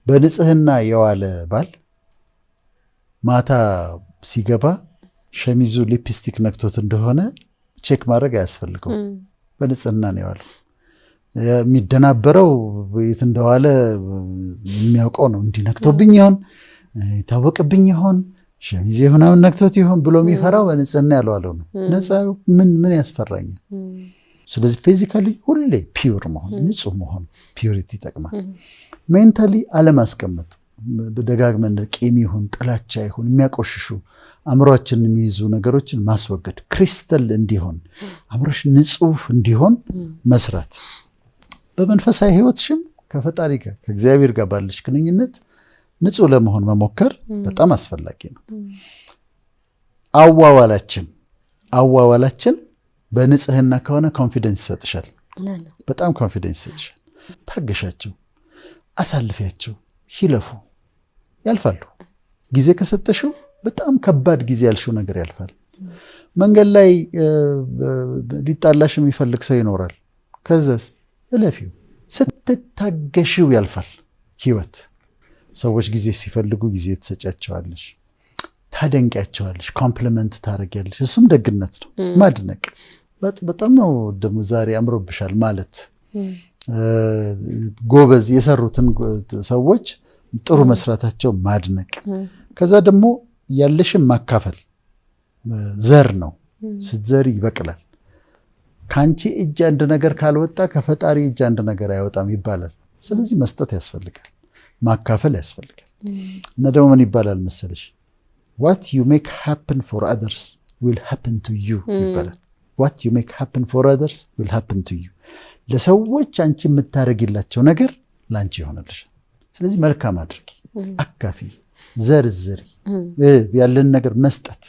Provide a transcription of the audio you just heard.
በንጽህና የዋለ ባል ማታ ሲገባ ሸሚዙ ሊፕስቲክ ነክቶት እንደሆነ check ማድረግ አያስፈልገው። በንጽህና ነው የዋለው። የሚደናበረው የት እንደዋለ የሚያውቀው ነው። እንዲህ ነክቶብኝ ይሆን፣ የታወቅብኝ ይሆን፣ ሸሚዜ ምናምን ነክቶት ይሆን ብሎ የሚፈራው በንጽህና ያልዋለው ነው። ነፃ ምን ምን ያስፈራኛል? ስለዚህ physically ሁሌ pure መሆን፣ ንጹህ መሆን፣ purity ይጠቅማል። Mentally አለማስቀመጥ፣ ደጋግመን ቂም ይሁን ጥላቻ ይሁን የሚያቆሽሹ አእምሯችንን የሚይዙ ነገሮችን ማስወገድ፣ ክሪስተል እንዲሆን፣ አእምሮሽ ንጹህ እንዲሆን መስራት። በመንፈሳዊ ሕይወትሽም ከፈጣሪ ጋር፣ ከእግዚአብሔር ጋር ባለሽ ግንኙነት ንጹህ ለመሆን መሞከር በጣም አስፈላጊ ነው። አዋዋላችን በንጽህና ከሆነ confidence ይሰጥሻል። በጣም confidence ይሰጥሻል። ታገሻቸው፣ አሳልፊያቸው፣ ይለፉ፣ ያልፋሉ። ጊዜ ከሰጠሽው በጣም ከባድ ጊዜ ያልሽው ነገር ያልፋል። መንገድ ላይ ሊጣላሽ የሚፈልግ ሰው ይኖራል። ከዛስ እለፊው። ስትታገሺው ያልፋል ህይወት። ሰዎች ጊዜ ሲፈልጉ ጊዜ ትሰጫቸዋለሽ፣ ታደንቂያቸዋለሽ፣ compliment ታደርጊያለሽ። እሱም ደግነት ነው። ማድነቅ፣ በጣም ነው ደግሞ ዛሬ አምሮብሻል ማለት፣ ጎበዝ የሰሩትን ሰዎች ጥሩ መስራታቸው ማድነቅ። ከዛ ደግሞ ያለሽን ማካፈል ዘር ነው። ስትዘሪ ይበቅላል። ከአንቺ እጅ አንድ ነገር ካልወጣ ከፈጣሪ እጅ አንድ ነገር አይወጣም ይባላል። ስለዚህ መስጠት ያስፈልጋል፣ ማካፈል ያስፈልጋል። እና ደግሞ ምን ይባላል መሰለሽ? "What you make happen for others will happen to you" ይባላል። "What you make happen for others will happen to you።" ለሰዎች አንቺ የምታደርጊላቸው ነገር ለአንቺ ይሆንልሻል። ስለዚህ መልካም አድርጊ፣ አካፍዪ፣ ዘርዝሪ፣ ያለን ነገር መስጠት።